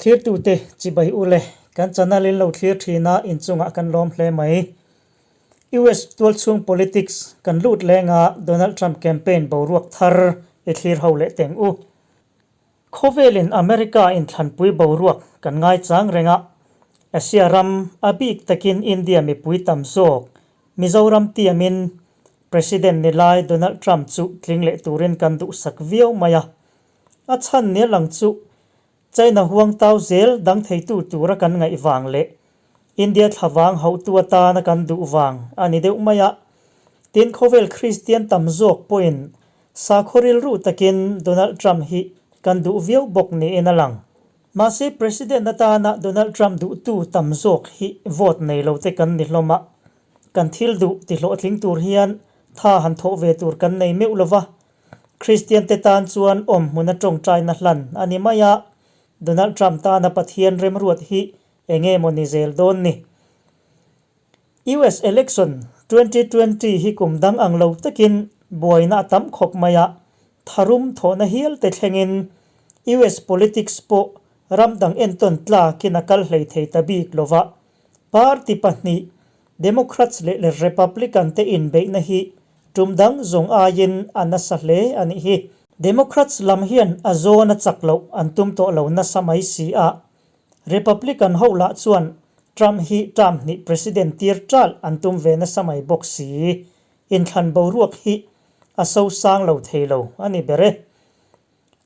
Thlirtute chibai u le, kan channel in lo thlir thin a, inchungah kan lawm hle mai. US tualchhung politics kan lut lenga Donald Trump campaign boruak thar i thlir ho leh teng u. Khawvelin America inthlanpui boruak kan ngaichang reng a, Asia ram a bik takin India mipui tam zawk Mizoram tiamin President ni lai Donald Trump chu tling leh turin kan duhsak viau mai a. A chhan nia lang chu China huang tau zel dang theitu tura kan ngaih vang leh India thlavang hauhtu atana kan duh vang a ni deuh mai a. Tin, khawvel Kristian tam zawk pawhin sakhaw rilru takin Donald Trump hi kan duh viau bawk niin a lang. Mahse, President atana Donald Trump duhtu tam zawk hi vote nei lo te kan ni hlawm a. Kan thil duh ti hlawhtling tur hian tha han thawh ve tur kan nei meuh lo va. Kristian te tan chuan awm hmuna tawngtaina hlan a ni mai a. Donald Trump tana Pathian remruat hi Enge maw ni zel dawn ni? US election 2020 hi kum dang ang lo takin buaina a tam khawp mai a, tharum thawhna hial te thlengin US politics pawh ram dang entawn tlakin a kal hlei thei ta bik lo va, party pahnih Democrats leh Republican te inbeihna hi tum dang zawng aiin a nasa hle a nih hi. Democrats lam hian a zawn a chak loh an tum tawh lo nasa mai si a, Republican ho lah chuan Trump hi term hnih president tir ṭalh an tum ve nasa mai bawk si. Inthlan boruak hi a so sang lo thei lo a ni ber e.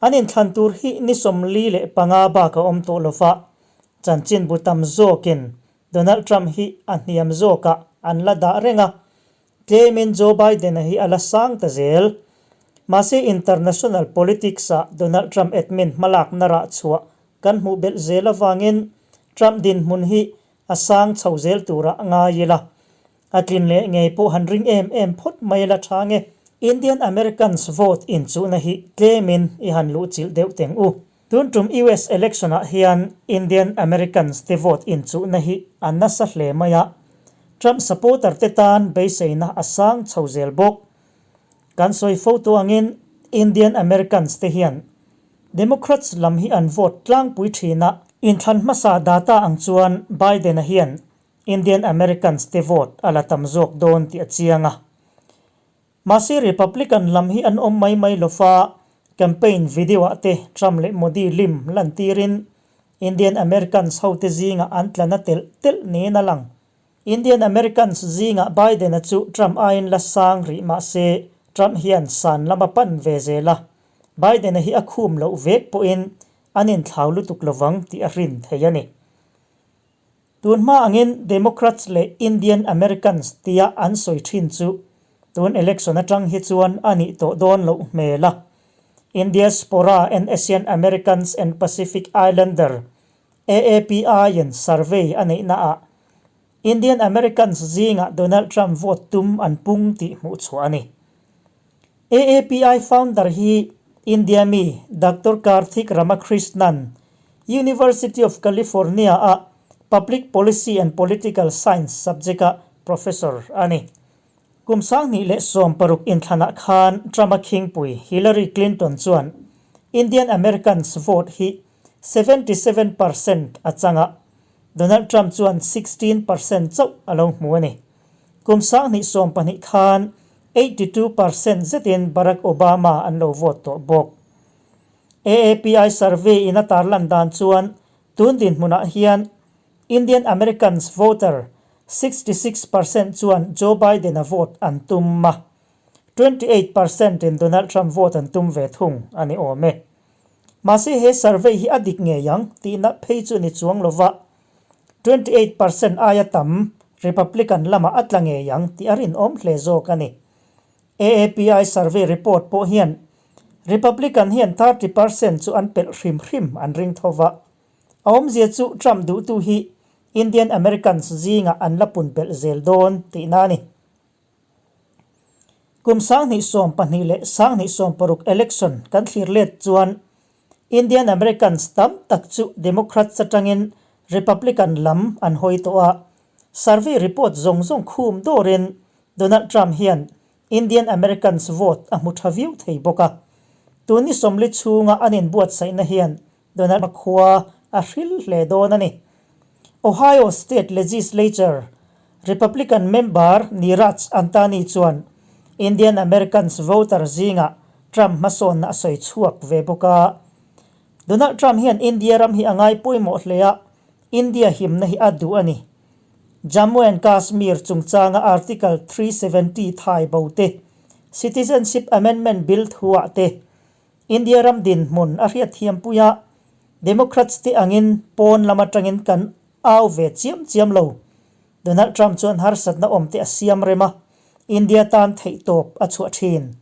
An inthlan tur hi ni 45 bak a awm tawh lova, chanchinbu tam zawkin Donald Trump hi a hniam zawkah an la dah reng a, tlemin Joe Biden-a hi a la sang ta zel. Mahse international politics-ah Donald Trump admin hmalakna rah chhuah Kan hmuh belh zel avangin Trump dinhmun hi a sang chho zel turah ngai ila. A tlin leh ngei pawh han ring em em phawt mai la tha nge. Indian Americans vote inchuhna hi tlemin i han luhchilh deuh teng u. Tun tum US election ah hian Indian Americans te vote inchuhna hi a nasa hle mai a. Trump supporter te tan beiseina a sang chho zel bawk. Kan sawi fo tu angin Indian Americans te hian Democrats lam hi an vote tlangpui thin a. Inthlan hmasa data ang chuan Biden-a hian Indian Americans te vote a la tam zawk dawn tih a chiang a. Mahse Republican lam hi an awm mai mai lo fa, campaign video-ah te Trump leh Modi lim lantirin Indian Americans hote zingah an tla na telh telh niin a lang. Indian Americans zingah Biden-a chu Trump aiin la sang rih mahse Trump hian san lam a pan ve zel a. Biden-a hi a khum loh vek pawhin an inthlau lutuk lovang tih a hrin thei a ni. Tun hma angin Democrats leh Indian Americans tia an sawi thin chu tun election atang hi chuan a nih tawh dawn loh hmel a. Indiaspora and Asian Americans and Pacific Islander, AAPI, in survey a neihnaah Indian Americans zingah Donald Trump vote tum an pung tih hmuh chhuah a ni. AAPI founder hi India mi Doctor Karthik Ramakrishnan, University of California-a Public Policy and Political Science subject-a professor a ni. Kum 2016 inthlanah khan Trump-a khingpui Hillary Clinton chuan Indian Americans vote hi 77% a chang a, Donald Trump chuan 16% chauh a lo hmu a ni. Kum 2020 khan 82% zetin Barack Obama an lo vote tawh bawk. AAPI survey in a tarlan dan chuan tun dinhmunah hian Indian Americans voter 66% chuan Joe Biden-a vote an tum a, 28% in Donald Trump vote an tum ve thung a ni awm e. Mahse he survey hi a dik ngei ang tihna phei chu ni chuang lova, 28% aia tam Republican lamah a tla ngei ang tih a rinawm hle zawk a ni. AAPI survey report pawh hian Republican hian 30% chu an pelh hrim hrim an ring tho va. A awmzia chu Trump duhtu hi Indian Americans zingah an la pun pelh zel dawn tihna a ni. Kum 2020 leh 2016 election kan thlir let chuan Indian Americans tam tak chu Democrats atangin Republican lam an hawi tawh a. Survey report zawng zawng khum dawrin Donald Trump hian Indian Americans vote a hmu tha viau thei bawk a. Tun ni 40 chhunga an inbuatsaihna hian Donald khua a hril hle dawn a ni. Ohio State Legislature Republican member Niraj Antani chuan Indian Americans voter zingah Trump hmasawnna a sawi chhuak ve bawk a. Donald Trump hian India ram hi a ngai pawimawh hle a, India himna hi a duh a ni. Jammu and Kashmir chungchanga Article 370 thai bo te, Citizenship Amendment Bill thuah te, India ram dinhmun a hriatthiampui a, Democrats te angin pawn lam atangin kan au ve chiam chiam lo. Donald Trump chuan harsatna awm te a siam rem a, India tan theihtawp a chhuah thin.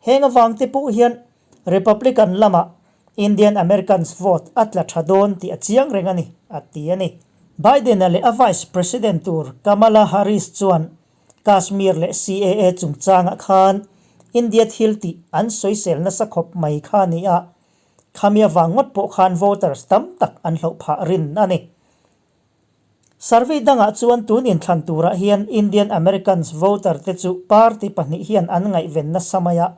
Heng avang te pawh hian Republican lamah Indian Americans vote a tla tha dawn tih a chiang reng a ni, a ti a ni. Biden-a leh a Vice President tur Kamala Harris chuan Kashmir leh CAA chungchangah khan India thil tih an sawisel nasa khawp mai kha a ni a, khami avang ngawt pawh khan voters tam tak an hloh phah rin a ni. Survey dangah chuan tun inthlan turah hian Indian Americans voter te chu party pahnih hian an ngaihven nasa mai a,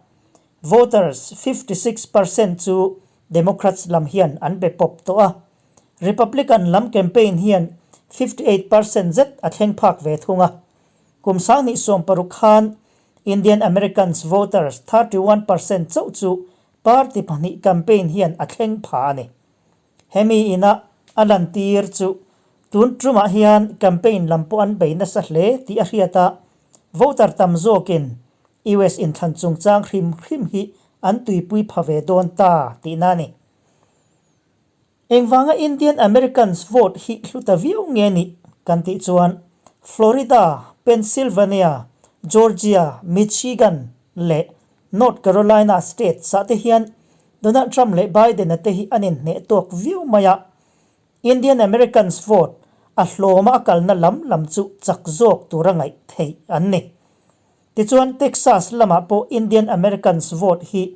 voters 56% chu Democrats lam hian an be pawp tawh a, Republican lam campaign hian 58% zet a thleng phak ve thung a. Kum sanghnih 60 khan Indian Americans voters 31% chauh chu party pahnih campaign hian a thleng pha a ni. Hemi ina a lantir chu tun tumah hian campaign lam pawh an bei nasa hle tih a hriat a, voter tam zawkin US inthlan chungchang hrim hrim hi an tuipui pha ve dawn ta tihna a ni. Engvanga Indian Americans vote hi hlu ta viau nge nih kan tih chuan Florida, Pennsylvania, Georgia, Michigan leh North Carolina state sah te hian Donald Trump leh Biden-a te hi an inhneh tawk viau mai a, Indian Americans vote a hlawma a kalna lam lam chu chak zawk tura ngaih theih an ni. Tichuan Texas lamah pawh Indian Americans vote hi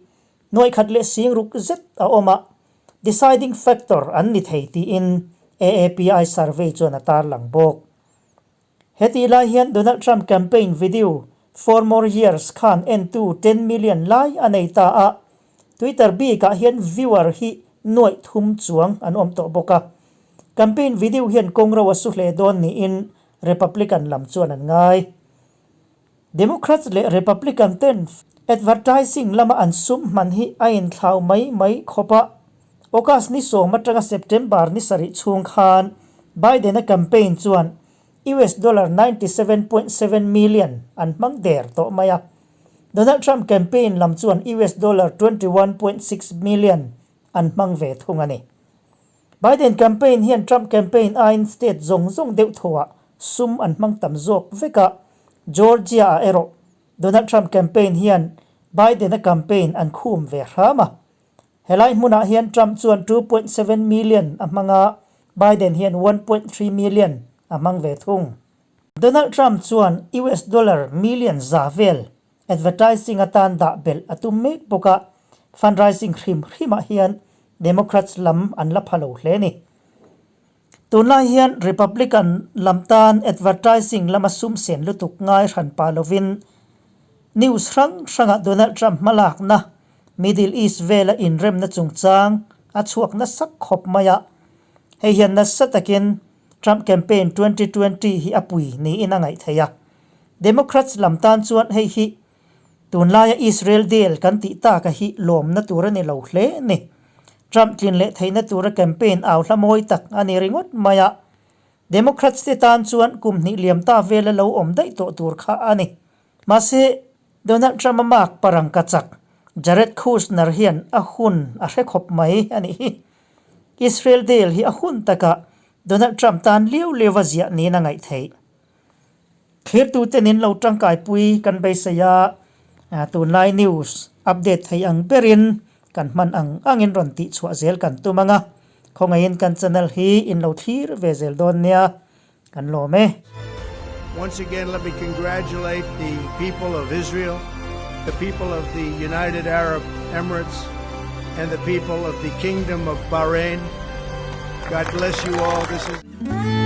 nuaikhat leh singruk zet a awm a, deciding factor an ni thei tiin AAPI survey chuan a tarlang bawk. Hetih lai hian Donald Trump campaign video Four More Years khan entu 10 million lai a nei ta a, Twitter bikah hian viewer hi nuaih thum chuang an awm tawh bawk a. Campaign video hian kawng ro a su hle dawn niin Republican lam chuan an ngai. Democrats leh Republican ten advertising lama an sum hman hi a inthlau mai mai khawp a. August ni sawm atanga September ni sarih chhung khan Biden-a campaign chuan US dollar 97.7 million an hmang der tawh mai a. Donald Trump campaign lam chuan US dollar 21.6 million an hmang ve thung a ni. Biden campaign hian Trump campaign aiin state zawng zawng deuh thawhah sum an hmang tam zawk vek a, Georgia-ah erawh Donald Trump campaign hian Biden-a campaign an khum ve hram a. Helai hmunah hian Trump chuan 2.7 million a hmang a, Biden hian 1.3 million a hmang ve thung. Donald Trump chuan US dollar million za vel advertising atan dah belh a tum mek bawk a, fundraising hrim hrimah hian Democrats lam an la pha lo hle ni. Tunlai hian Republican lam tan advertising lama sum sen lutuk ngai hran pah lovin news hrang hrangah Donald Trump hmalakna Middle East vela inremna chungchang a chhuak nasa khawp mai a, hei hian nasa takin Trump campaign 2020 hi a pui niin a ngaih theih a. Democrats lam tan chuan hei hi tunlaia Israel deal kan tih taka hi lawmna tur a ni lo hle ni. Trump tlin leh theihna tura campaign au hla mawi tak a ni ringawt mai a. Democrats te tan chuan kum hnih liam ta vela lo awm daih tawh tur kha a ni. Mahse, Donald Trump-a mark parang ka chak Jared Kushner hian a hun a hre khawp mai a nih hi. Israel deal hi a hun takah Donald Trump tan liau liau a ziah niin a ngaih theih. Thlirtute nin lo tangkaipui kan beisei a, tunlai news update thei ang berin kan hman ang angin rawn tihchhuah zel kan tum ang a, khawngaihin kan channel hi in lo thlir ve zel dawn nia, kan lawm e. Once again, let me congratulate the people of Israel, the people of the United Arab Emirates, and the people of the Kingdom of Bahrain. God bless you all. This is.